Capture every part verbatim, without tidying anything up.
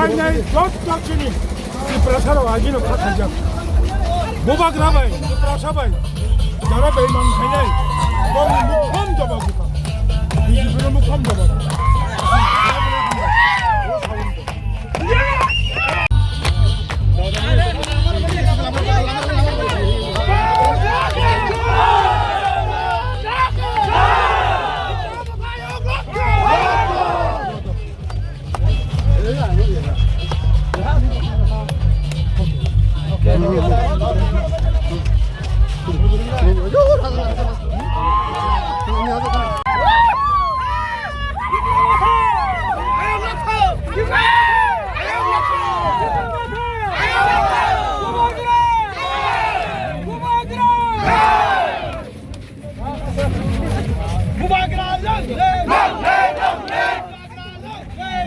Nai jot jot chini Tiprasa rok agino kha khaijak. Bubagra bai, Tiprasa bai, jara bai man khainai, bongni mukhom jawab bukha. B J P no mukhom jawab. Bubagra long live! Long live, long live!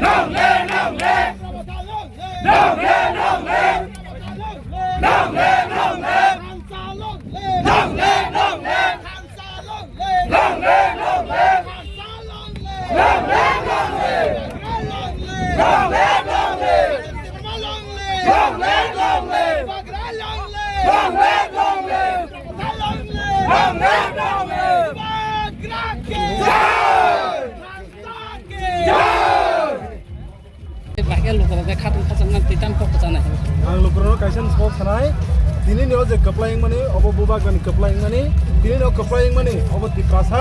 Long live, long live! Long live, long live! Long live, long live! Long live, long live! Long live, long live! Long live, long live! Long live, long live! Long live, long live! Long live, long live! Long live, long live! Bubagra long live! Long live, long live! Long live, long live! Bubagra ki jai! Bubagra ki jai! Bahai lukurok khe khatung khachangma twi tam kok kwchanai. Ang lukurokno kaisa swk sanai, tini no je kwplai wngmani, obo Bubagrani kwplai wngmani, tini no kwplai wngmani, obo Tiprasa,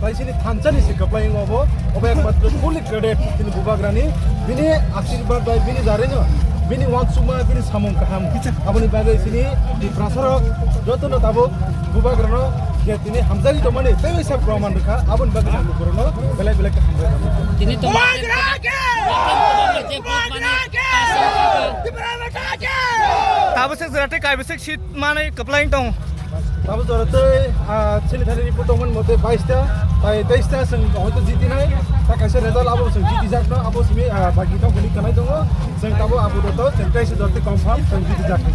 tai sini thansa ni se kwplai wngo obo, obo ekmatro fully credit tini Bubagrani, bini asirwad bai bini jarino, bini uansukma, bini samung kaham, aboni bagwi sini Tiprasa rok jotono tabuk Bubagrano khe tini hamjagwi tongmani tei waisa proman rwkha, aboni bagwi ang lukurokno belai belai khe hambai rwkha. Tini to Bubagra khe! Bubagra khe! Tiprasa khe! Tabuk se jora tei kaibwswk seat manwi kwplai wng tongo. Tabuk jora tei, ah, chini thani report tongmani mote baista, tai teista chwng hoito jitinai, ta kaisa result abo chwng jitijakno, abo simi, ah, bagi tongmani kanai tongo. Chwng tabuk abo joto chwng teisa jora tei confirm chwng jitijaknai.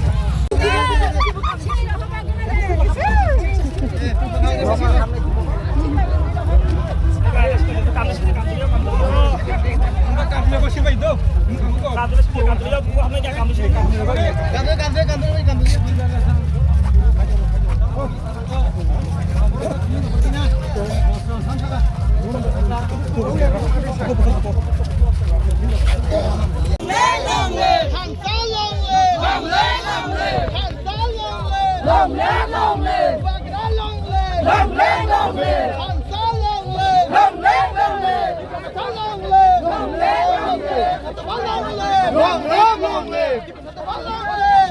Long live, long live! Thansa long live! Long live, long live! Thansa long live! Long live, long live! Bubagra long live! Long live, long live! Thansa long live! Long live, long live! Thansa long live! Long live, long live! Thansa long live! Long live, long live! Thansa long live! Long live, long live!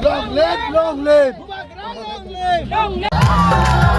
Bubagra long live! Long live!